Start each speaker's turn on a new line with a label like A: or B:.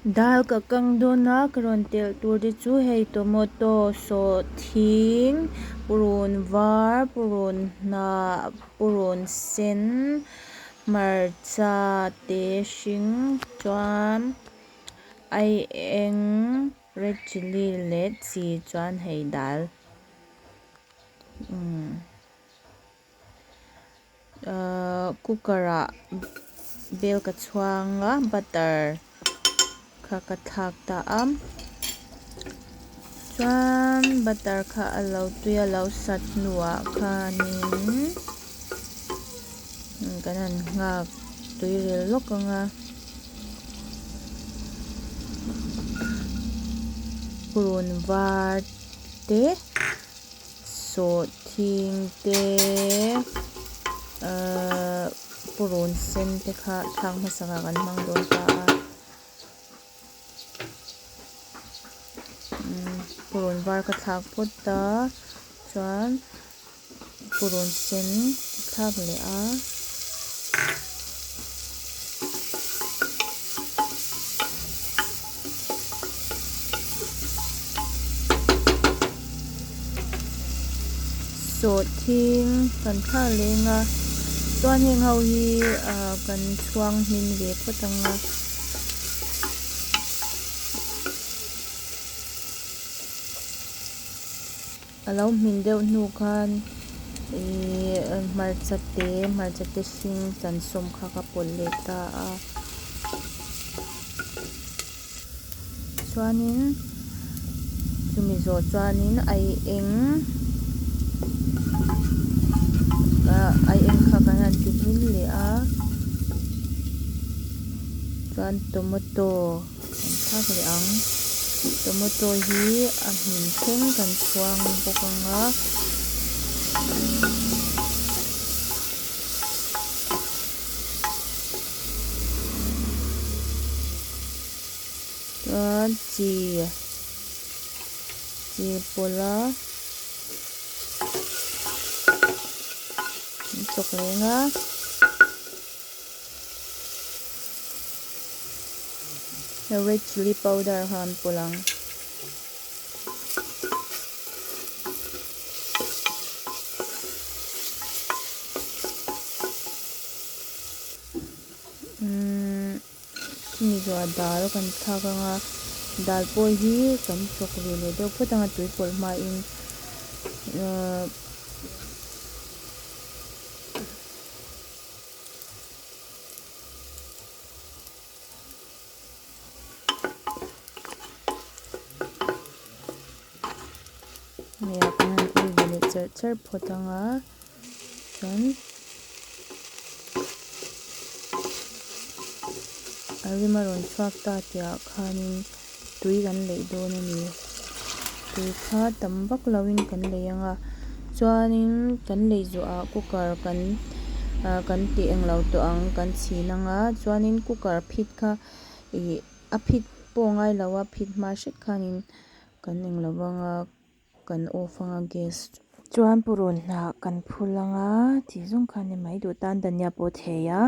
A: Dal ka kang dawn a ka rawn telh tur te chu hei tomato sawhthing purun var purun hnah purun sen hmarcha te hring chuan aieng red chilli leh chi chuan hei dal umm. Ahh cooker ah bel ka chhuang a butter kha ka thlak ta a chuan butter kha a lo tui a lo sat hnuah khanin kan han nghak tui rel lawk ang a purun var te. Sawhthing te ahh purun sen te kha thlak hmasa ah kan hmang dawn ta a umm purun var ka thlak phawt a chuan purun sen ka thlak leh a. Sawhthing kan thlak leng a chuan heng ho hi ah kan chhuang hmin ve phawt ang a. A lo hmin deuh hnu khan ihh hmarcha te hmarcha te hring chansawm kha ka pawlh leh ta a chuanin chumi zawh chuanin aieng ah aieng kha kan han ti hmin leh a chuan tomato. Kan thlak leh ang tomato hi a hmin thleng kan chhuang bawk ang a. Chuan chi chi pawlh a an chawk leh ang a. Red chilli powder kha an pawlh ang. Umm chumi zawhah dal kan thlak ang a dal pawh hi kan chawk ve leh deuh phawt ang a tui pawlh hmain ahh. Hei ah kan han ur ve leh cherh cherh phawt ang a chuan a rim a rawn chhuak ta tih ah khanin tui kan leih dawn a ni tui kha tam vak lo in kan leih ang a chuanin kan leih zawh ah cooker kan ah kan tih englo tawh ang kan chhin ang a chuanin cooker phit kha ih a phit pawh a ngai lo a phit hma hret khanin kan englo vang a kan off ang a gas chuan purun hnah kan phul ang a tih zawng kha a ni mai duh tan dhania pawh a thei a.